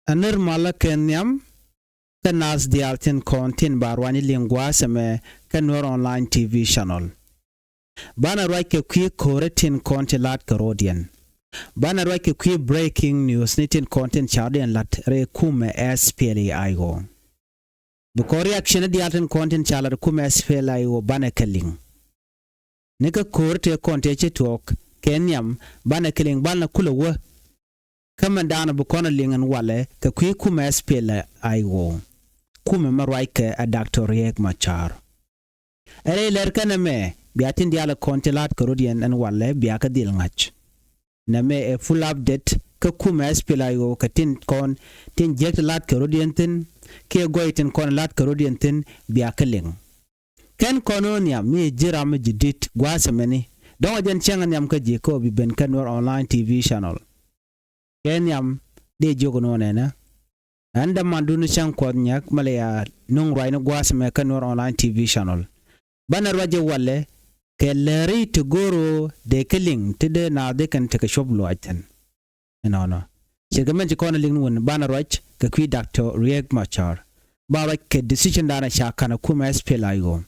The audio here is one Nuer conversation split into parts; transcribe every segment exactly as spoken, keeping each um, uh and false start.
Anir malä kɛ nhiam kä naath diaal tin kɔn tin ba ruany liŋ gua̱a̱th ɛmɛ kä Nuer Online T V channel. Banɛ ruac kɛ kui̱ ko̱rä tin kɔn tin la̱t kɛ rɔ̱diɛn. Banɛ ruac kɛ kui̱ breaking news ni tin kɔn tin ca̱rdiɛn la̱t rɛy kumɛ S P L A I O. Bi kɔn reaction diaal tin kɔn tin ca la̱t kumɛ S P L A I O banɛ kɛ liŋ. Ni kä ko̱r tëë kɔn tëë ci tuɔɔk kɛ nhiam banɛ kɛ liŋ bal na kulɛ wä. Kä mɛn daanɔ bi kɔn a liŋ ɛn walɛ kɛ kui̱ kumɛ S P L A I O. Kumɛ mɛ ruac kɛ ɛ Doctor Riek Machar. Ɛ rɛy lɛr kɛn ɛmɛ bia tin diaal kɔn ti la̱t kɛ rɔ̱diɛn ɛn walɛ bia kɛ dhil ŋa̱c. Nɛmɛ ɛ full update kä kumɛ S P L A I O kɛ tin kɔn tin jiäk ti la̱t kɛ rɔ̱diɛn thi̱n kiɛ gɔy tin kɔn la̱t kɛ rɔ̱diɛn thi̱n bia kɛ liŋ. Kɛn kɔn ɣän nhiam mi ji̱ ram mi ji̱ di̱t gua̱a̱th ɛmɛni dɔ̱ŋ ɛ jɛn cäŋ ɛ nhiam kä ji̱ kä ɔ bi ben kä Nuer Online T V channel. Kɛ nhiam dee jiök ni ɣän ɛnɛ. Ɛn dämandun cäŋ kuɔth nyak mɛ lɛ ya nuŋ ruacni gua̱a̱th ɛmɛ kä Nuer Online T V channel. Banɛ ruac jɛ walɛ kɛ lääri ti go̱o̱r ɣöö dee kä liŋ ti dee naath dee kɛn tekɛ cuɔp luaac thi̱n. Ɛnɔnɔ ce̱tkɛ mɛn ci kɔn ɛ liŋ ni wun banɛ ruac kɛ kui̱ Doctor Riek Machar. Ba ruac kɛ decision danɛ ca ka̱n ɛ kumɛ S P L A I O.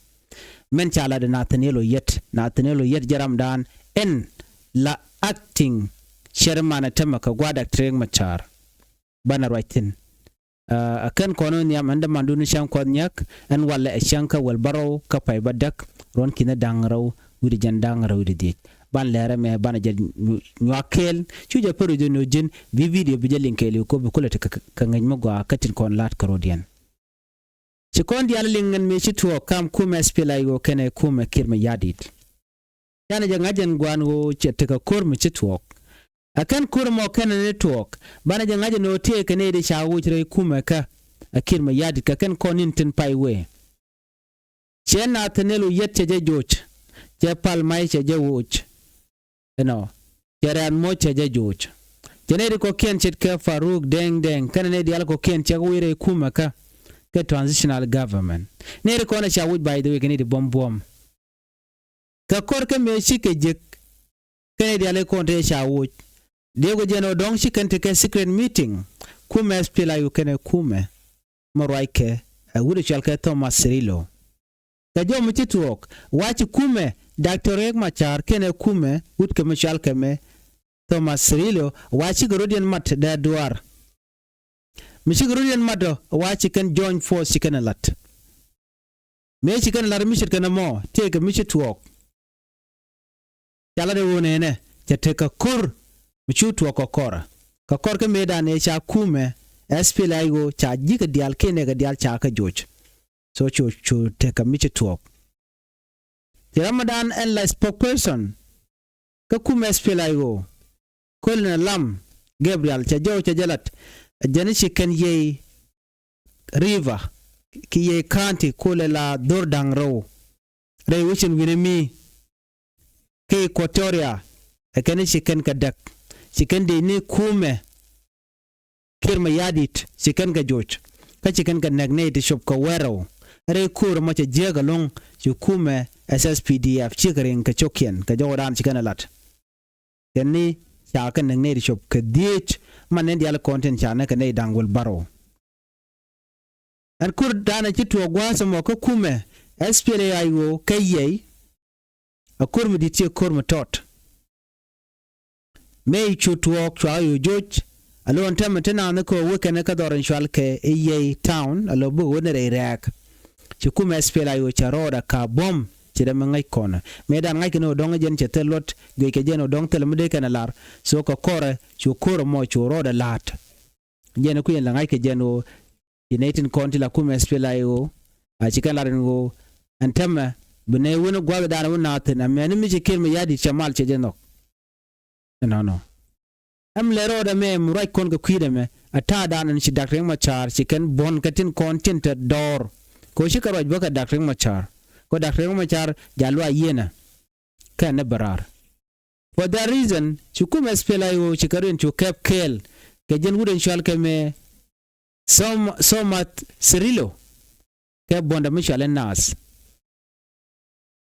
Mɛn ca lat ɛ Nathaniel Oyet, Nathaniel Oyet jɛ ramdan ɛn la acting chairman ɛ tämɛ kɛ gua̱a̱th Doctor Riek Machar. Banɛ ruac thi̱n. Ɛ kɛn kɔn ɣän nhiam ɛn dämandun cäŋ kuɔth nyak ɛn walɛ ɛ cäŋ kä wäl bärɔw kä pay bädäk ruɔ̱n ki̱n da̱ŋ rɛw wi̱cdɛ jiɛn da̱ŋ rɛw wi̱cdɛ dhiec. Ban lɛr ɛmɛ banɛ jɛ nyuak kɛɛl cu jɛ pär wi̱cdɛ ni ji̱n bi video bi jɛ liŋ kɛɛl i̱ kopi kulɛ ti kɛ ŋäc mi gɔaa kä tin kɔn la̱t kɛ rɔ̱diɛn. Ci kɔn diaal liŋ ɛn mëë ci tuɔɔk kam kumɛ S P L A I O kɛnɛ kumɛ Kiir Mayardit. Canɛ jɛ ŋa̱c ɛn gua̱a̱n ɣöö cɛ tekɛ ko̱r mi ci tuɔɔk. Ɛ kɛn ko̱r ɛmɔ kɛnɛ ni tuɔɔk banɛ jɛ ŋa̱c ɛn ɣöö tëëkɛ nɛy ti ca woc rɛy kumɛ kä ɛ Kiir Mayardit kɛ kɛn kɔn in tin pay wee. Cɛ Nathaniel Oyet cɛ jɛ joc. Cɛ Pal May cɛ jɛ woc. Ɛnɔ cɛ Rɛ̈th Moc cɛ jɛ joc. Cɛ nɛy ti kɔ̱kiɛn ce̱tkɛ Faruk Deng Deng kɛnɛ nɛy diaal kɔ̱kiɛn cɛ kɛ woc rɛy kumɛ kä kɛ transitional government. Nɛy ti kɔn ɛ ca woc, by the way, kɛ nɛy ti buɔ̱m buɔ̱m. Kɛ kɔr kä mëë cikɛ jek kɛnɛ diaal i̱ kɔn tëë ca woc. Diɛw kɛ jɛn ɔ dɔ̱ŋ ci kɛn tekɛ secret meeting. Kumɛ S P L A I O kɛnɛ kumɛ mɛ ruackɛ ɛ wut ɛ cɔalkɛ Thomas Cirillo. Kɛ jɔw mi ci tuɔɔk wa ci kumɛ Doctor Riek Machar kɛnɛ kumɛ wut kɛ mi cɔalkɛ mɛ Thomas Cirillo wa cikɛ rɔ̱diɛn mat dee duaar. Mi cikɛ rɔ̱diɛn mat ɔ wa ci kɛn joint force ci kɛn ɛ la̱t. Mëë ci kɛn ɛ la̱t mi ce̱tkɛ nɛmɔ tëëkɛ mi ci tuɔɔk. Ca lat ɛ ɣöö nɛnɛ cɛ tekɛ ko̱r mi cu tuɔɔk kɛ kɔrɛ. Kɛ kɔr kä mëëdan ëë ca kumɛ S P L A I O ca ji̱kɛ diaal kiɛ nɛɛkɛ diaal ca kɛ joc. So cu cu tekɛ mi ci tuɔɔk. Ci ramdan ɛn la spokesperson kä kumɛ S P L A I O, Colonel Lam Gabriel, cɛ jɔw cɛ jɛ lat. Jɛn ci kɛn yey river ki yey county kulɛ la dhor da̱ŋ rɛw rɛy wecin wi̱ni mi kä Equatoria. Ɛ kɛn ci kɛn kɛ däk ci kɛn dee ni kumɛ Kiir Mayardit ci kɛn kɛ joc kä ci kɛn kɛ nɛk nɛy ti cop kɛ wärɛw. Rɛy ko̱r ɛmɔ cɛ jiääk ɛlɔ̱ŋ ci kumɛ S S P D F cikɛ riŋ kɛ cio̱kiɛn kɛ jɔwdan ci kɛn ɛ lat. Kɛn ni ca kɛ nɛk nɛy ti cop kɛ dhieec man nɛn diaal kɔn tin ca nɛk kɛ nɛy da̱ŋ wäl bärɔw. Ɛn ko̱r danɛ ci tuɔɔk gua̱a̱th ɛmɔ kä kumɛ S P L A I O kä yey. A ko̱r mi di̱t ci ko̱r mi tɔt. Mëë cu tuɔɔk cua ɣä yo̱ joc. A lo̱n tɛmɛ ti naath ni kɛ ɣöö wekɛn kä dhɔr in cual kɛ i̱ yey town a lo̱ bikɛ wä ni rɛy rɛɛk. Ci kumɛ S P L A I O cɛ rɔɔdɛ ka buɔ̱m ci dee mi ŋäc kɔnɛ mëë dan ŋa̱ckɛ ni ɣöö dɔ̱ŋ jɛn cɛ thil luɔt guickɛ jɛn ɣöö dɔ̱ŋ thil mi dee kɛn a lar. So kɛ kɔrɛ cu ko̱r ɛmɔ cu rɔɔdɛ la̱a̱t. Jɛn ɛ kui̱n la ŋa̱ckɛ jɛn ɣöö ci nɛy tin kɔn ti la kumɛ S P L A I O. A ci kɛn lar in ɣöö ɛn tɛmɛ bi nɛy wen gua̱thdan wä naath thi̱n a mɛni mi ci Kiir Mayardit cɛ mal cɛ jɛ nhɔk. Ɛnɔnɔ ɛm lɛ rɔɔdɛ mɛ mi ruac kɔn kɛ kui̱dɛ mɛ a ta̱a̱dan ɛn ci Doctor Riek Machar ci kɛn buɔ̱n kɛ tin kɔn tin te dɔɔr. Kɛ ɣöö cikɛ ruac bä kɛ Doctor Riek Machar kɛ ɣöö Doctor Riek Machar ja̱ luaac yieenä. Kɛn ni bɛ raar. For that reason ci kumɛ S P L A I O ci kɛ ruin cu kɛp kɛɛl kɛ jɛn wut ɛn cual kɛ mɛ Thomas Cirillo kɛ buɔ̱ndɛ mi cual in naath.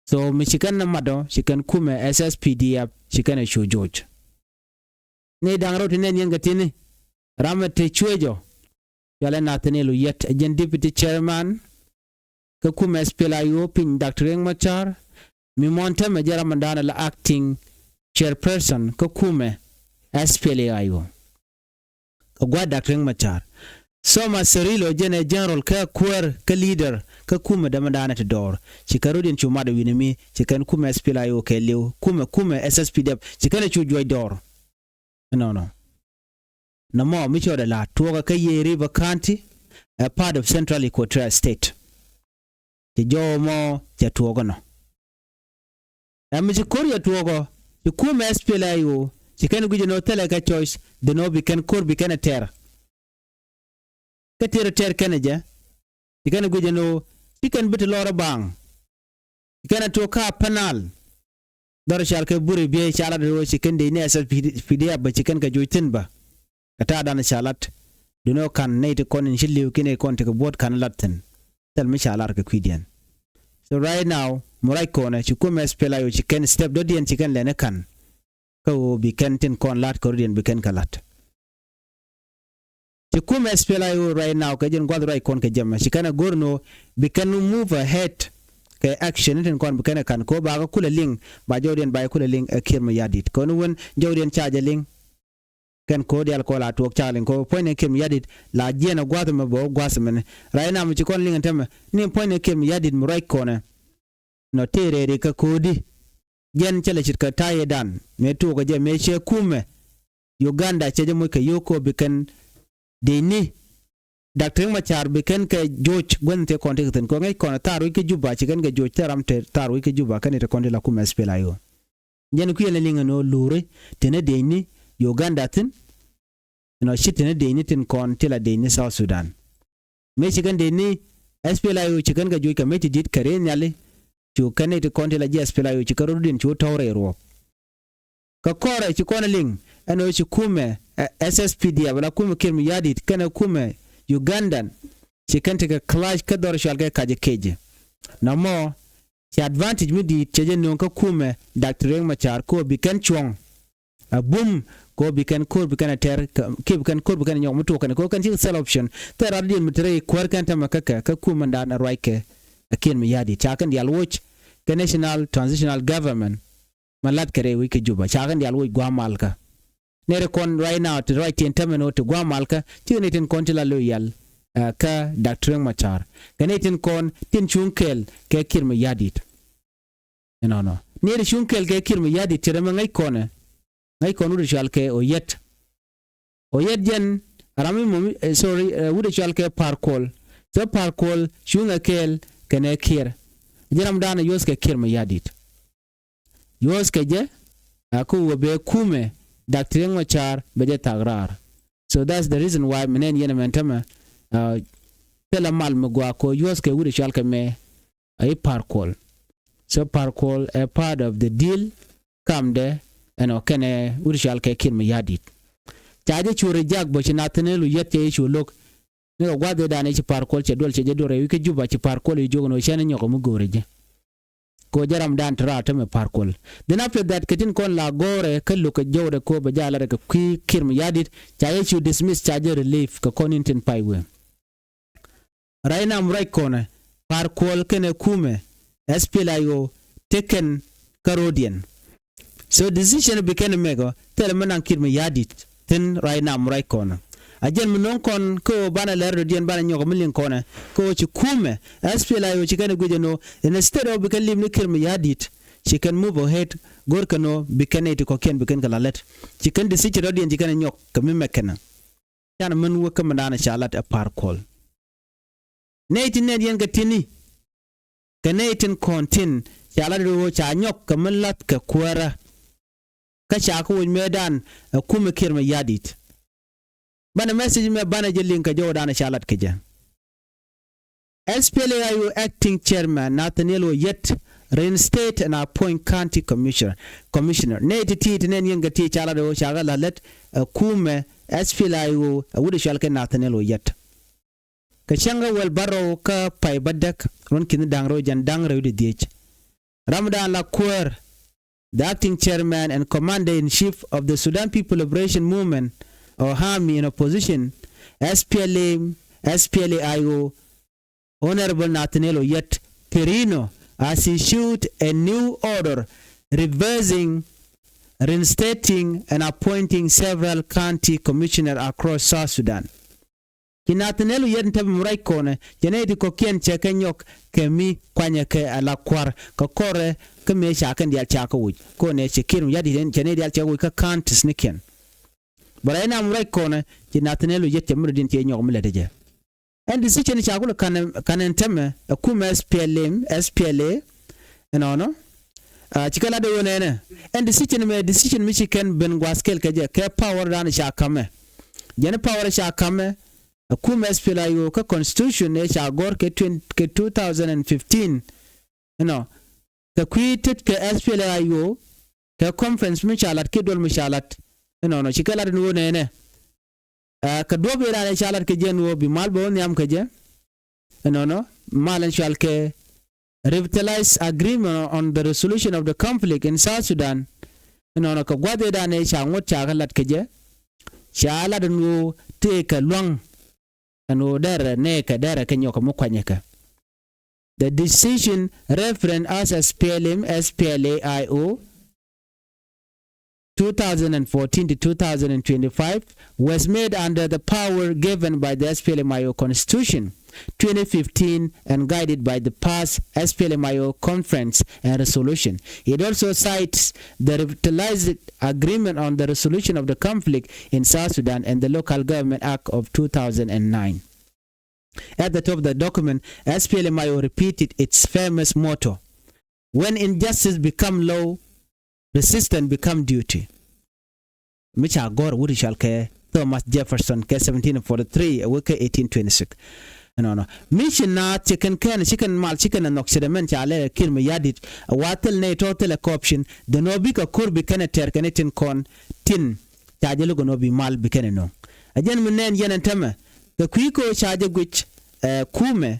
So mi ci kɛn ɛ mat ɔ ci kɛn kumɛ S S P D F ci kɛn ɛ cu joc. Ni da̱ŋ rɛw ti nɛn yɛn kɛ ti̱ni ram ɛ te cuecɔ. Cualɛ Nathaniel Oyet, ɛ jɛn deputy chairman kä kumɛ S P L A I O piny Doctor Riek Machar. Mi mɔn täämɛ jɛ ram in da̱a̱n la acting chairperson kä kumɛ S P L A I O. Kɛ gua̱a̱th Doctor Riek Machar. Thomas Cirillo jɛn ɛ general kä kuäär kä leader kä kumɛ dämandan ti dɔɔr. Ci kɛn rɔ̱diɛn cu mat wi̱ni mi ci kɛn kumɛ S P L A I O kɛ li̱w, kumɛ, kumɛ S S P D F ci kɛn cu juɔc dɔɔr. Ɛnɔnɔ. Nɔmɔ mi cɔɔdɛ la tuɔɔkɛ kä Yei River County, a part of Central Equatoria State. Ci jɔw mɔ cɛ tuɔɔk ɛnɔ. Ɛ mi ci ko̱r yɛ tuɔɔkɔ, ci kumɛ S P L A I O ci kɛn guic ɛn ɣöö thilɛ kɛ choice, dee nɔ bi kɛn ko̱r bi kɛn ɛ tɛr. Kä tëër tɛr kɛn ɛ jɛ, ci kɛn guic ɛn ɣöö ci kɛn bi ti lɔr ɛ baaŋ. Ci kɛn ɛ tuɔɔk kä Upper Nile. Dhɔr cal kɛ buri biey ca lat ɛ ɣöö ci kɛn dee ni S S P D F bä ci kɛn kɛ joc thi̱n bä. Kɛ ta̱a̱ dan ca lat. Duundɛ ɣöö ka̱n nɛy ti kɔn in ci li̱w kiɛ nɛy kɔn ti kɛ buɔ̱t ka̱n lat thi̱n. Thil mi ca lar kɛ kui̱diɛn. So right now, mi ruac kɔnɛ ci kumɛ S P L A I O ci kɛn step dɔ̱diɛn ci kɛn lɛn ɛ ka̱n. Kä ɣöö bi kɛn tin kɔn la̱t kɛ rɔ̱diɛn bi kɛn kɛ la̱t. Ci kumɛ S P L A I O right now kɛ jɛn gua̱th ruac kɔn kɛ jɛmɛ ci kɛn ɛ go̱r ni ɣöö bi kɛn move ahead kɛ action tin kɔn bi kɛn ɛ ka̱n kɛ ɣöö ba kɛ kulɛ liŋ, ba jɔwdiɛn ba kɛ kulɛ liŋ ɛ Kiir Mayardit. Kɛ ɣöö ni wen jɔwdiɛn ca jɛ liŋ. Kɛn ko̱ diaal kɔ la tuɔɔk cakliŋ kɔ puɔ̱ny ni Kiir Mayardit la jiɛn a gua̱th mɛ bɛ wä gua̱th mɛn. Ray nam ci kɔn liŋ ɛn tämɛ ni puɔ̱ny ni Kiir Mayardit mi ruac kɔnɛ. Nɔ tëë rɛɛri kä ko̱di. Jiɛn cä lɛ ce̱tkɛ ta̱yɛ dan mëë tuɔɔkɛ jɛ mëë cɛ kumɛ Uganda cɛ jɛ moc kɛ yio̱o̱k kɔ bi kɛn dee ni. Dak Riek Machar bi kɛn kɛ joc gua̱n tëë kɔn tëë kɛ thi̱n kɔ ŋäc kɔn thaar wi̱c kä Juba ci kɛn kɛ joc tëë ram tëë thaar wi̱c kä Juba kɛn i̱ tëë kɔn tëë la kumɛ S P L A I O. Jɛn kui̱ ɛn liŋ ɛn ɣöö luuri tënɛ dee ni Uganda thi̱n. Ɛn ɣöö ci tënɛ dee ni tin kɔn ti la dee ni South Sudan. Mëë ci kɛn dee ni S P L A I O ci kɛn kɛ joc kɛ mëë ci di̱t kɛ rɛy nhiali. Cu kɛn ni ti kɔn ti la ji̱ S P L A I O ci kɛ rɔ̱diɛn cu tɔ̱w rɛy ruɔ̱p. Kɛ kɔrɛ ci kɔn liŋ ɛn ɣöö ci kumɛ, eh, S S P D F la kumɛ Kiir Mayardit kɛnɛ kumɛ Ugandan. Ci kɛn ti kɛ clash kä dhɔr cual kɛ kac kecɛ. Nɔmɔ ci advantage mi di̱i̱t cɛ jɛ nööŋ kä kumɛ Dak Riek Machar kɛ ɣöö bi kɛn cuɔ̱ŋ. A bum kɛ ɣöö bi kɛn ko̱r bi kɛn a tɛr kiɛ bi kɛn ko̱r bi kɛn a nyɔk mi tuɔɔk kɛn kɛ ɣöö kɛn ci third option. Third option mi te rɛy kuäär kɛn tämɛ kä kɛ kä kumɛ dan a ruac kɛ a Kiir Mayardit ca kɛn diaal woc kɛ National Transitional Government. Ma lath kɛ rɛy wec kä Juba ca kɛn diaal woc gua̱a̱ malkä. Nɛy ti kɔn right now ti ruac tin tämɛ ni wä ti gua̱a̱ malkä cikɛ nɛy tin kɔn ti la loyal, eh, kä Dak Riek Machar. Kɛ nɛy tin kɔn tin cuŋ kɛɛl kɛ Kiir Mayardit. Ɛnɔnɔ. Nɛy ti cuŋ kɛɛl kɛ Kiir Mayardit ti rɛmɛ ŋäc kɔnɛ. Ŋäc kɔn wut cual kɛ Oyet. Oyet jɛn ram mi mɔ mi, eh, sorry, eh, wut cual kɛ Par Kuol. So Par Kuol cuŋɛ kɛɛl kɛnɛ Kiir. Jɛ ram daanɛ yuɔth kɛ Kiir Mayardit. Yuɔth kɛ jɛ a kä wä bɛ kumɛ Dak Riek Machar bɛ jɛ thak raar. So that's the reason why mi nɛn yɛn mɛn tämɛ, uh, thilɛ mal mi gɔaa kɔ yuɔth kɛ wut cual kɛ mɛ a i̱ Par Kuol. So Par Kuol a part of the deal kamdɛ ɛn ɔ kɛnɛ wut cual kɛ Kiir Mayardit. Ca jɛ cu reject bä ci Nathaniel Oyet cɛ jɛ cu lo̱k. Ni kɛ gua̱th ëëdan i̱ ci Par Kuol cɛ duɔl cɛ jɛ duɔl rɛy wi̱c kä Juba ci Par Kuol i̱ jiök ɛn ɣöö cɛn i̱ nyɔk ɛmɛ go̱o̱rɛ jɛ. Kɛ ɣöö jɛ ramdan te raar tämɛ Par Kuol. Then after that kɛ tin kɔn la go̱o̱rɛ kä lo̱k kɛ jɔwdɛ kɛ ɣöö bɛ jɛ a lat rɛ kɛ kui̱ Kiir Mayardit ca jɛ cu dismiss ca jɛ relieve kɛ kɔn in tin pay wee. Right now mi ruac kɔnɛ Par Kuol kɛnɛ kumɛ S P L A I O tekɛn kä rɔ̱diɛn. So decision bi kɛn mɛk ɔ thilɛ mi naŋ Kiir Mayardit thi̱n right now mi ruac kɔnɛ. A jɛn mi no̱o̱ŋ kɔn kä ɣöö banɛ lɛr rɔ̱diɛn banɛ nyɔk mi liŋ kɔnɛ kä ɣöö ci kumɛ S P L A I O ci kɛn guic ɛn ɣöö instead of bi kɛn lim ni Kiir Mayardit ci kɛn move ahead go̱r kɛn ɣöö bi kɛn nɛy ti kɔ̱kiɛn bi kɛn kɛ la lät. Ci kɛn decision rɔ̱diɛn ci kɛn nyɔk kɛ mi mɛk kɛn. Canɛ män wä kä mi da̱a̱n ca lat ɛ Par Kuol. Nɛy tin nɛn yɛn kɛ ti̱ni kɛ nɛy tin kɔn tin ca lat ɛ ɣöö ca nyɔk kɛ mi lath kɛ kuäärä. Kä ca kä woc mëëdan ɛ kumɛ Kiir Mayardit. Banɛ message mɛ banɛ jɛ liŋ kɛ jɔwdan ca lat kɛ jɛ. S P L A I O acting chairman Nathaniel Oyet reinstate and appoint county commissioner, commissioner. Nɛy ti ti ti nɛn yɛn kɛ ti ca lat ɛ ɣöö ca kɛ la lät ɛ kumɛ S P L A I O ɛ wut ɛ cual kɛ Nathaniel Oyet. Kɛ cäŋ kä wäl bärɔw kä pay bädäk ruɔ̱n ki̱ni da̱ŋ rɛw jɛn da̱ŋ rɛw di dhiec. Ramdan la kuäär, the acting chairman and commander in chief of the Sudan People Liberation Movement or army in opposition, S P L M S P L A I O, Honorable Nathaniel Oyet Kirino, has issued a new order reversing, reinstating and appointing several county commissioner across South Sudan. Ci Nathaniel Oyet in te bi mi ruac kɔnɛ, cɛ nɛy ti kɔ̱kiɛn cɛ kɛ nyɔk kɛ mi kuanyɛ kɛ ala kua̱r kɛ kɔrɛ kä mëë ca kɛn diaal ca kɛ wuc. Kɔnɛ cɛ Kiir Mayardit cɛ nɛy diaal cɛ kɛ wuc kä counties nikiɛn. Bɛ rɛy na mi ruac kɔnɛ, ci Nathaniel Oyet cɛ mi rɔ diɛn cɛ nyɔk mi lät jɛ. Ɛn decision ca kulɛ kan, kan ɛn tämɛ ɛ kumɛ S P L M, S P L A, ɛnɔnɔ. Ci kɛ lat ɛ ɣöö nɛnɛ ɛn decision mɛ, decision mi ci kɛn ben gua̱a̱th kɛl kɛ jɛ kɛ power dan ca kamɛ. Jɛn power ca kamɛ ɛ kumɛ S P L A I O kä constitution ɛ ca gɔr kɛ twenty, kɛ two thousand and fifteen. Ɛnɔ kɛ kui̱ tet kɛ S P L A I O kɛ conference mi ca lat kiɛ duɔl mi ca lat. Ɛnɔnɔ ci kɛ lat ɛn ɣöö nɛnɛ Ɛ, kɛ duɔ̱p ëë raan ëë ca lat kɛ jɛ ɛn ɣöö bi mal bɛ wä nhiam kɛ jɛ. Ɛnɔnɔ mal ɛn cual kɛ Revitalized Agreement on the Resolution of the Conflict in South Sudan. Ɛnɔnɔ kɛ gua̱th ëë raan ëë ca ŋuɔ̱t ca kɛ lat kɛ jɛ. Ca lat ɛn ɣöö tëëkɛ lua̱ŋ ɛn ɣöö dɛrɛ nɛɛkɛ dɛrɛ kɛ nyɔkɛ mi kuanyɛ kɛ. The decision referenced as S P L M, S P L A I O, two thousand and fourteen to two thousand and twenty-five was made under the power given by the S P L M I O Constitution twenty fifteen and guided by the past S P L M I O conference and resolution. It also cites the revitalized agreement on the resolution of the conflict in South Sudan and the Local Government Act of two thousand and nine. At the top of the document, S P L M I O repeated its famous motto, "When injustice become law, resistance become duty." Mi ca gɔ̱r wut cɔal kɛ Thomas Jefferson kɛ seventeen forty-three ɛ wek kɛ eighteen twenty-six. Ɛnɔnɔ mi ci naath ci kɛn kɛn ci kɛn mal ci kɛn ɛ nhɔk ci dɛ mɛn ca lɛ Kiir Mayardit ɛ wa thil nɛy tɔ̱ thil ɛ kɔɔpcin dɛ nɔ bikɛ ko̱r bi kɛn ɛ tɛr kɛn ɛ tin kɔn tin ca jɛ lo̱k ɛ nɔ bi mal bi kɛn ɛ no̱o̱ŋ. Ɛ jɛn mi nɛn yɛn ɛn tämɛ kɛ kui̱ ko̱ ca jɛ guic ɛ kumɛ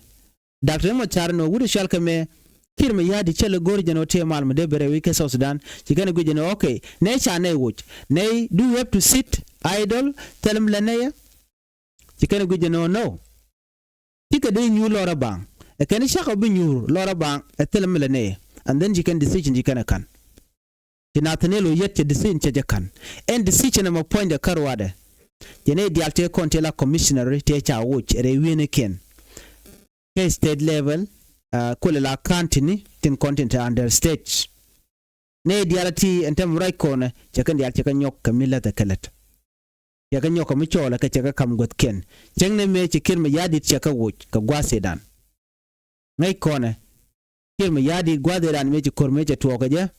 Doctor Riek Machar nɔ wut cɔal kɛ mɛ Kiir Mayardit cɛ lɛ go̱r jɛ nɔ tëë mal mi dee bɛ rɛy wi̱c kɛ South Sudan. Ci kɛn ɛ guic jɛ nɔ, okay, nɛy ca nɛy woc, nɛy, do we have to sit idle thil mi lɛ nɛy ɛ? Ci kɛn ɛ guic jɛ nɔ, no. Cikɛ dee nyuur lɔrä baŋ ɛ kɛn cakɔ bi nyuur lɔrä baŋ ɛ thil mi lɛ nɛy ɛ. And then ci kɛn decision ci kɛn ɛ ka̱n. Ci Nathaniel Oyet cɛ decision cɛ jɛ ka̱n. Ɛn decision ɛmɔ puɔ̱nydɛ kä ruaadɛ. Cɛ nɛy diaal tëë kɔn tëë la commissioner tëë ca woc rɛy wi̱i̱nikiɛn kɛ state level, uh, kulɛ la county ni tin kɔn tin te under state. Nɛy diaal ti ɛn tɛm ruac kɔnɛ cɛ kɛn diaal cɛ kɛ nyɔk kɛ mi läthɛ kɛ lät. Cɛ kɛ nyɔk kɛ mi cɔɔlɛ kɛ cɛ kɛ ka̱m guäthkiɛn. Cäŋ nɛ mëë ci Kiir Mayardit cɛ kɛ woc kɛ gua̱a̱th Sudan. Ŋäc kɔnɛ Kiir Mayardit gua̱a̱th ëëdan mëë ci ko̱r mëë cɛ tuɔɔk kɛ jɛ.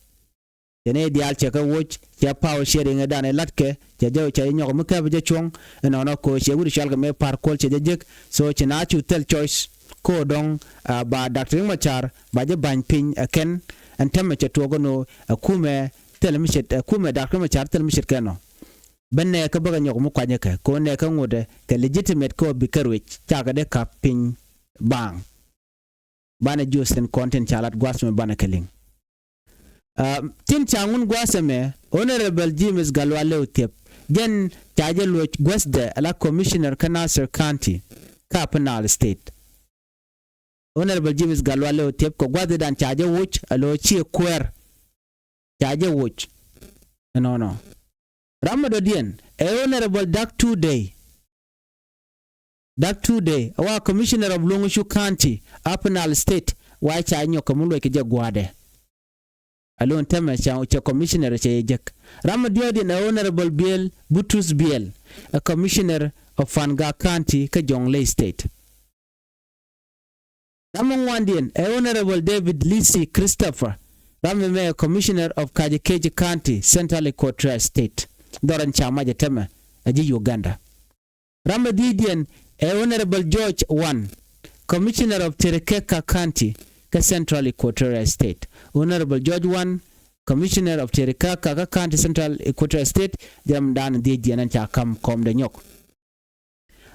Cɛ nɛy diaal cɛ kɛ woc cɛ power sharing ëëdan ëë la̱tkɛ cɛ jɛ cɛ jɛ nyɔk mi kɛpɛ jɛ cuɔ̱ŋ. Ɛnɔnɔ ko̱ cɛ wut cɔal kɛ mëë pa̱r kuɔl cɛ jɛ jek. So ci na cu thil choice ko̱ dɔ̱ŋ, ah, ba Doctor Riek Machar ba jɛ ba̱ny piny ɛ kɛn. Ɛn täämɛ cɛ tuɔɔk ɛn ɣöö ɛ kumɛ thil mi ce̱t, ɛ kumɛ Doctor Riek Machar thil mi ce̱tkɛ nɔ. Bä nɛɛkä bä kɛ nyɔk mi kuanyä kɛ ko̱ nɛɛkä ŋotdɛ kɛ legitimate ko̱ bikɛ ruëc cakɛ dee ka̱p piny baaŋ. Banɛ jiöth tin kɔn tin ca lat gua̱a̱th ɛmɛ banɛ kɛ liŋ. Ah, tin ca ŋun gua̱a̱th ɛmɛ Honorable James Gatluak Lew Thiep jɛn ca jɛ luɔc guäthdɛ ala commissioner kä Nasir County kä Upper Nile State. Honorable James Gatluak Lew Thiep kɛ gua̱thdan ca jɛ woc a lo̱ ciɛ kuäär. Ca jɛ woc. Ɛnɔnɔ. Ram mi dɔ̱diɛn ɛ Honorable Dak Tuudey. Dak Tuudey ɛ wa commissioner of Luoŋ Ucu County, Upper Nile State, wa ca nyɔk kɛ mi luɔc kɛ jɛ gua̱a̱dɛ. Alo̱n tɛmɛ ca cɛ commissioner cɛ jɛ jek. Ram mi diɔ̱ɔ̱diɛn ɛ Honorable Biel Butrus Biel, ɛ commissioner of Fangak County kä Jonglei State. Ram mi ŋuandiɛn ɛ Honorable David Lisi Christopher, ram mi mɛ Commissioner of Kajukeji County, Central Equatoria State. Dhɔrɛn ca mac ɛ tɛmɛ ɛ ji̱ Uganda. Ram mi dhiecdiɛn ɛ Honorable George Wan, Commissioner of Terekeka County kä Central Equatoria State. Honorable George Wan, Commissioner of Terekeka kä County Central Equatoria State, jɛ ram dan dhiecdiɛn ɛn ca ka̱m kɔmdɛ nyɔk.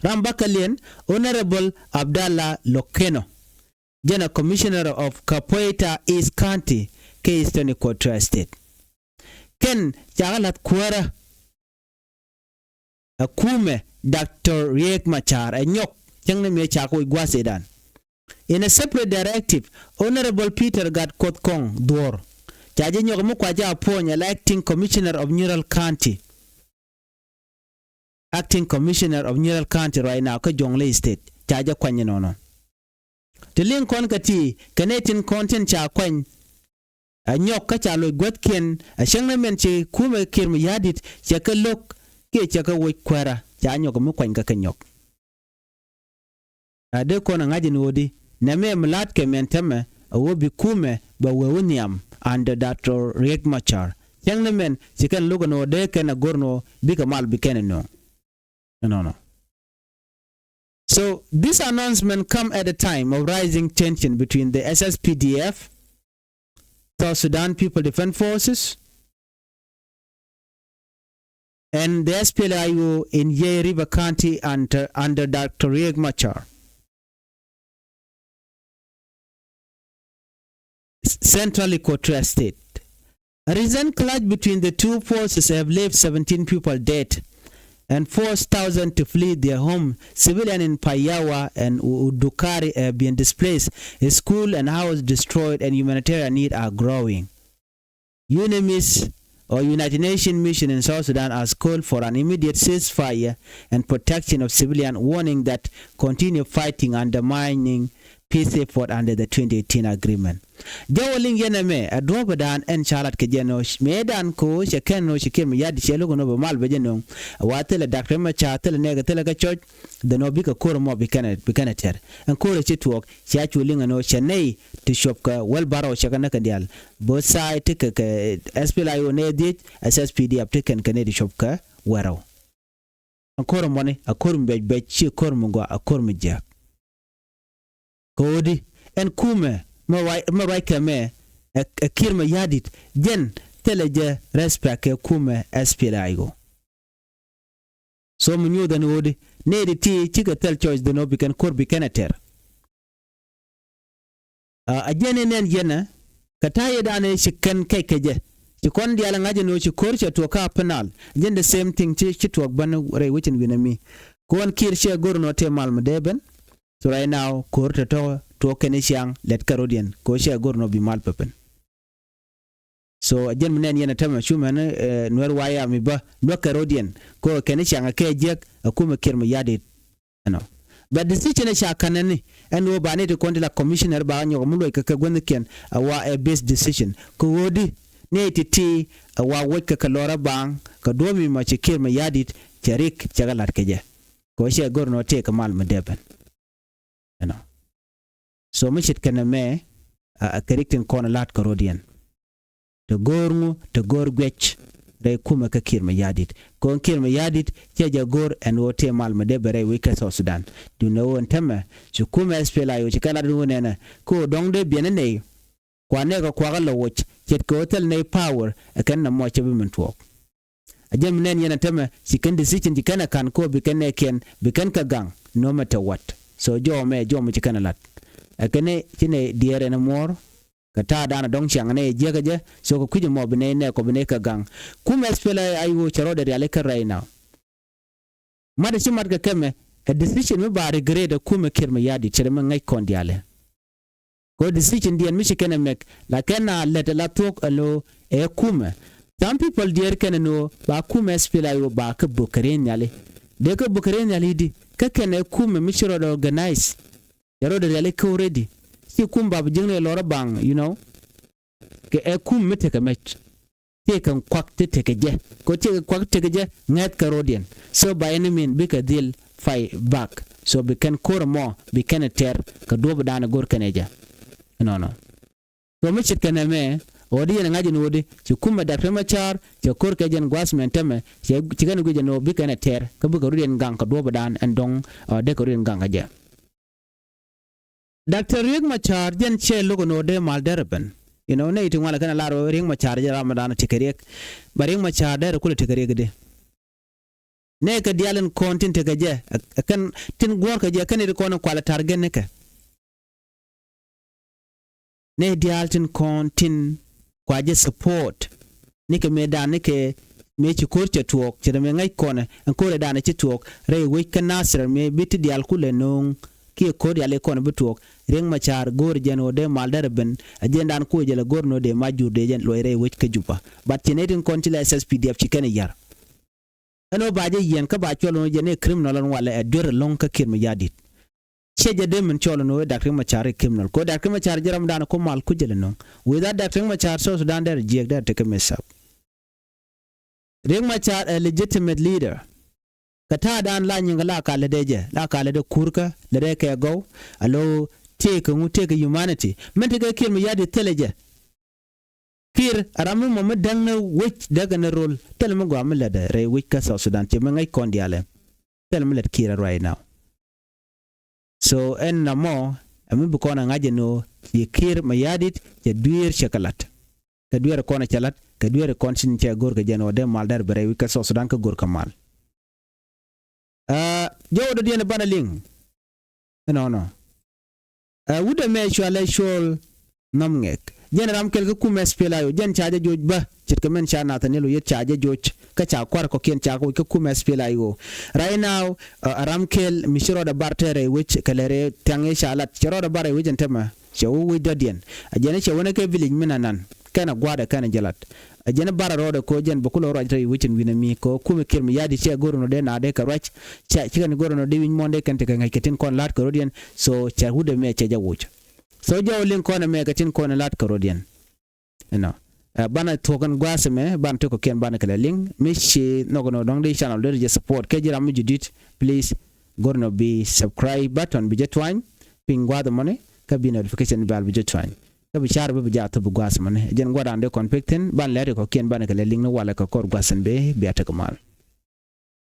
Ram bäkɛliɛn Honorable Abdallah Lokeno, jɛn ɛ Commissioner of Kapoeta East County kä Eastern Equatoria State. Kɛn cakɛ la̱th kuäärä ɛ kumɛ Doctor Riek Machar ɛ nyɔk Cäŋ ni mëë ca kɛ woc gua̱a̱th ëëdan. In a separate directive, Honorable Peter Gatkuoth Kong Dhuor ca jɛ nyɔk mi kua jɛ appoint ala acting commissioner of Nyirol County. Acting commissioner of Nyirol County right now kä Jonglei State ca jɛ kuany inɔnɔ. Ti liŋ kɔn kä ti kɛ nɛy tin kɔn tin ca kuany a nyɔk kä ca loc guäthkiɛn a cäŋ ni mɛn ci kumɛ Kiir Mayardit cɛ kɛ lo̱k kiɛ cɛ kɛ woc kuäärä ca nyɔk mi kuany kä kɛ nyɔk. A dee kɔn a ŋa̱c in ɣöödi nɛmɛ mi la̱a̱t kɛ mɛn täämɛ a ɣöö bi kumɛ bɛ wee wä nhiam under Doctor Riek Machar. Cäŋ ni mɛn ci kɛn lo̱k ɛn ɣöö dee kɛn a go̱r ɛn ɣöö bikɛ mal bi kɛn ɛ nööŋ. Ɛnɔnɔ. So this announcement come at a time of rising tension between the S S P D F, South Sudan People Defense Forces, and the S P L A I O in Yei River County under, under Doctor Riek Machar. Central Equatoria State. A recent clash between the two forces have left seventeen people dead and forced thousands to flee their home. Civilian in Payawa and U-, Udukari have been displaced. A school and house destroyed and humanitarian need are growing. UNMISS or United Nations Mission in South Sudan has called for an immediate ceasefire and protection of civilian, warning that continued fighting undermining peace effort under the twenty eighteen agreement. Jɛ wä liŋ yɛn ɛmɛ ɛ duɔ̱ɔ̱pädan ɛn ca lat kɛ jɛ nɔ mëëdan ko cɛ kɛn nɔ cɛ Kiir Mayardit cɛ lo̱k nɔ bɛ mal bɛ jɛ nöŋ. Wa thilɛ Doctor Machar thilɛ nɛɛkɛ thilɛ kɛ cɔc. Dhɛ nɔ bikɛ ko̱r mɔ bi kɛnɛ bi kɛnɛ tɛr ɛn ko̱r ɛ ci tuɔɔk. Cia cu liŋ ɛn ɔ cɛ nɛy ti cuɔp kɛ wheelbarrow cɛ kɛ näk kɛ diaal. Both side ti kɛ kɛ S P L A I O nɛy dhiec, S S P D F ti kɛn kɛ nɛy ti cuɔp kɛ wɛrɛw. A ko̱r mɔni a ko̱r mi bɛc bɛc ci ko̱r mi gɔaa a ko̱r mi jiääk. Kɛ ɣöö di ɛn kumɛ mɛ ruac mɛ ruac kɛ mɛ ɛ ɛ Kiir Mayardit jɛn thilɛ jɛ respect kɛ kumɛ S P L A I O. So mi nyuuth ɛn ɣöö di nɛy ti ti cikɛ thil choice dhɛ nɔ bi kɛn ko̱r bi kɛn ɛ tɛr. A jɛn in nɛn yɛnɛ kɛ ta̱yɛ danɛ ci kɛn kɛc kɛ jɛ. Ci kɔn diaal ŋa̱c in ɣöö ci ko̱r cɛ tuɔɔk kä Upper Nile. Jɛn the same thing ci ci tuɔɔk bän rɛy wecin wi̱nɛ mi. Kɛ ɣöö ɛn Kiir cɛ go̱r in ɣöö tëë mal mi dee ben. So right now ko̱r tɔ̱tɔ̱ tuɔɔk kɛn i̱ ciaŋ lɛt kɛ rɔ̱diɛn kɛ ɣöö cɛ go̱r in ɣöö bi mal pɛ ben. So a jɛn mi nɛn yɛn a tämɛ cu mɛn ɛ Nuɛr White Army bä luäk kɛ rɔ̱diɛn kɛ ɣöö kɛn i̱ ciaŋ a kɛ jiäk a kumɛ Kiir Mayardit. Ɛnɔ. But decision ɛ ca ka̱n ɛni ɛn ɣöö ba ni ti kɔn ti la commissioner ba nyɔk mi luɔc kɛ kɛ guäthnikiɛn a wa ɛ best decision kɛ ɣöö di ni ti ti a wa wäc kɛ kɛ lɔrä baaŋ kɛ duɔ̱ɔ̱p mi ma ci Kiir Mayardit cɛ rik cɛ kɛ la̱t kɛ jɛ. Kɛ ɣöö cɛ go̱r nɔ tëë kɛ mal mi dee ben. Ɛnɔ. So mi ce̱tkɛ nɛmɛ a kɛ rik tin kɔn la̱t kɛ rɔ̱diɛn. Te go̱o̱r ŋu te go̱o̱r guic rɛy kumɛ kä Kiir Mayardit. Kɔn Kiir Mayardit cɛ jɛ go̱o̱r ɛn ɣöö tëë mal mi dee ben rɛy wec kä South Sudan. Duundɛ ɣöö ɛn tämɛ ci kumɛ S P L A I O ci kɛ lat ɛn ɣöö nɛnɛ kä ɣöö dɔ̱ŋ dee biɛn ɛ nɛy. Kua nɛɛkɛ kuakä lɔ woc ce̱tkɛ ɣöö thil nɛy power ɛ kɛn nɔmɔ cɛ bi min tuɔɔk. A jɛn mi nɛn yɛn a tämɛ ci kɛn decision ci kɛn a ka̱n kɛ ɣöö bi kɛn nɛɛkiɛn bi kɛn kɛ gaŋ no matter what. So jɔɔmɛ jɔɔmɛ ci kɛn a la̱t. Ɛ kɛn ci nɛy diɛɛr ɛn a muɔ̱ɔ̱r. Kɛ ta̱a̱ da̱a̱n a dɔ̱ŋ ciaŋ nɛy jiäkä jɛ so kɛ kui̱c ɛmɔ bi nɛy nɛɛkɔ bi nɛy kɛ gaŋ. Kumɛ S P L A I O cɛ rɔɔdɛ rialikä right now. Mat a ci mat kɛ kɛmɛ ɛ decision mi ba regret ɛ kumɛ Kiir Mayardit cɛ rɛ mi ŋäc kɔn diaalɛ. Kɛ ɣöö decision diɛn mi ci kɛn ɛ mɛk la kɛn a lät ɛ la thuɔ̱k ɛ lo̱ ɛ kumɛ. Some people diɛɛr kɛn ɛ ni ɣöö ba kumɛ S P L A I O ba kɛ bök kɛ riey nhiali. Dee kɛ bök kɛ riey nhiali di kä kɛn ɛ kumɛ mi ci rɔɔdɛ organize. Cɛ rɔɔdɛ rialikä already. Ci kum ba bi jiäkni ɛ lɔrä baŋ, you know. Kɛ ɛ kum mi tekɛ mɛc. Tëëkɛ kuak ti tekɛ jɛ kɛ tëëkɛ kuak ti tekɛ jɛ ŋɛ̈th kɛ rɔ̱diɛn. So by any mean bikɛ dhil fight back. So bi kɛn ko̱r ɛmɔ bi kɛn ɛ tɛr kɛ duɔ̱ɔ̱p dan ɛ go̱r kɛn ɛ jɛ. Nɔnɔ. So mi ce̱tkɛ nɛmɛ ɣöö di yɛn ɛ ŋa̱c ɛn ɣöö di ci kumɛ Doctor Machar cɛ ko̱r kɛ jɛn gua̱a̱th mɛn tämɛ cɛ ci kɛn ɛ guic ɛn ɣöö bikɛn ɛ tɛr kä bikɛ rɔ̱diɛn gaŋ kɛ duɔ̱ɔ̱p dan ɛn dɔ̱ŋ ɔ dee kɛ rɔ̱diɛn gaŋ kɛ jɛ. Doctor Riek Machar jɛn cɛ lo̱k ɛn ɣöö dee mal derɛ ben. You know, nɛy ti ŋuan lɛ kɛn a lar ɣöö Riek Machar jɛ ram dan ti kɛ Riek. Ba Riek Machar derɛ kulɛ ti kɛ Riek di. Nɛy kɛ diaal in kɔn tin tekɛ jɛ ɛ kɛn tin guɔ̱ɔ̱rkɛ jɛ kɛn it kɔn in kualɛ tar gɛn nikɛ. Nɛy diaal tin kɔn tin kua jɛ support nikɛ mëë dan nikɛ mëë ci ko̱r cɛ tuɔɔk, ce̱t mëë ŋäc kɔnɛ ɛn ko̱r ɛ danɛ ci tuɔɔk rɛy wec kä Nasir, mëë bi ti diaal kulɛ no̱o̱ŋ kiɛ ko̱r diaal i̱ kɔnɛ bi tuɔɔk. Riek Machar go̱o̱r jɛn ɣöö dee mal derɛ ben, ɛ jɛn dan kuɔ jɛ lɛ go̱o̱r ni ɣöö dee mac jur dee jɛn luɔc rɛy wec kä Juba. But ci nɛy tin kɔn ci lɛ S S P D F ci kɛn i̱ ya̱r. Ɛn ɣöö ba jɛ yiɛn kä ba cɔl ɣöö jɛn i̱ criminal ɛn walɛ ɛ duer ɛlɔ̱ŋ kä Kiir Mayardit. Ciɛ jɛ dee min cɔl ɛn ɣöö Doctor Riek Machar i̱ criminal. Kɛ ɣöö Doctor Riek Machar jɛ ram dan ɛ ko̱ mal ku jɛ lɛ no̱o̱ŋ. Without Doctor Riek Machar, South Sudan derɛ jiɛk, derɛ tekɛ mess up. Riek Machar ɛ legitimate leader. Kɛ ta̱a̱ dan la nyiŋ kɛ la ka lätdɛ jɛ, la ka lätdɛ kurkä, lätdɛ kɛ gɔw, alo tëëkɛ ŋu, tëëkɛ humanity. Min tekɛ Kiir Mayardit thilɛ jɛ. Kiir a ram mi mɔ mi däŋ ni wec däkɛ ni rol, thilɛ mi gɔaa mi lätdɛ rɛy wec kä South Sudan, ci mi ŋäc kɔn diaalɛ. Thilɛ mi lät Kiir a right now. So ɛn na mɔ ɛ mi bi kɔn a ŋa̱c ɛn ɣöö ci Kiir Mayardit cɛ dueer cɛ kɛ la̱t. Kɛ dueer kɔn cɛ la̱t, kɛ dueer kɔn tin cɛ go̱r kɛ jɛn ɣöö dee mal derɛ ben rɛy wec kä South Sudan kä go̱r kɛ mal. Aa, jɔwä dɔ̱diɛn banɛ liŋ. Ɛnɔnɔ. Aa, wut ɛmɛ cɔalɛ Cuɔl Nhom Ŋɛk. Jɛn ram kɛl kä kumɛ S P L A I O, jɛn ca jɛ joc bä. Ce̱tkɛ mɛn ca Nathaniel Oyet ca jɛ joc. Kä ca kua̱r kɔ̱kiɛn ca kɛ woc kä kumɛ S P L A I O. Right now, aa, ram kɛl mi ci rɔɔdɛ bar tɛɛrɛ i̱ wec kɛ lɛ rɛy thiaŋ i̱ ca lat. Cɛ rɔɔdɛ bar i̱ wec ɛn tämɛ. Cɛ wä wec dɔ̱diɛn. Ɛ jɛn cɛ wänɛ kɛ village min anan. Kɛn a gua̱a̱dɛ kɛn a jɛ lat. Ɛ jɛn bar a rɔɔdɛ ko̱ jɛn bɛ kulɛ ruac rɛy wec in wi̱nɛ mi kɛ kumɛ Kiir Mayardit cɛ go̱r ɛn ɣöö dee naadɛ kɛ ruac. Cɛ, cikɛ ni go̱r ɛn ɣöö dee wi̱ny muɔ̱ɔ̱n dee kɛn tekɛ ŋäc kɛ tin kɔn la̱t kɛ rɔ̱diɛn. So cɛ wut ɛmɛ cɛ jɛ woc. So jɔw liŋ kɔn ɛmɛ kɛ tin kɔn la̱t kɛ rɔ̱diɛn. Ɛnɔ. Ɛ, banɛ thuɔ̱k ɛn gua̱a̱th ɛmɛ, banɛ tekɔkiɛn banɛ kɛ lɛ liŋ. Mi ci nhɔk ɛn ɣöö dɔ̱ŋ dee channel dee jɛ support. Kɛ ji̱ ram mi judit, please, go̱r ɛn ɣöö bi subscribe button bi jɛ tuany piny gua̱a̱th ɛmɔni, kä bi notification bell bi jɛ tuany. Kä bi car bi bi jɛ a thop bi gua̱a̱th ɛmɔni. Jɛn gua̱a̱th dan dee kɔn pek thi̱n, banɛ lɛ tekɔkiɛn banɛ kɛ lɛ liŋ ni walɛ kɛ kɔr gua̱a̱th ɛn bee, bia tekɛ mal.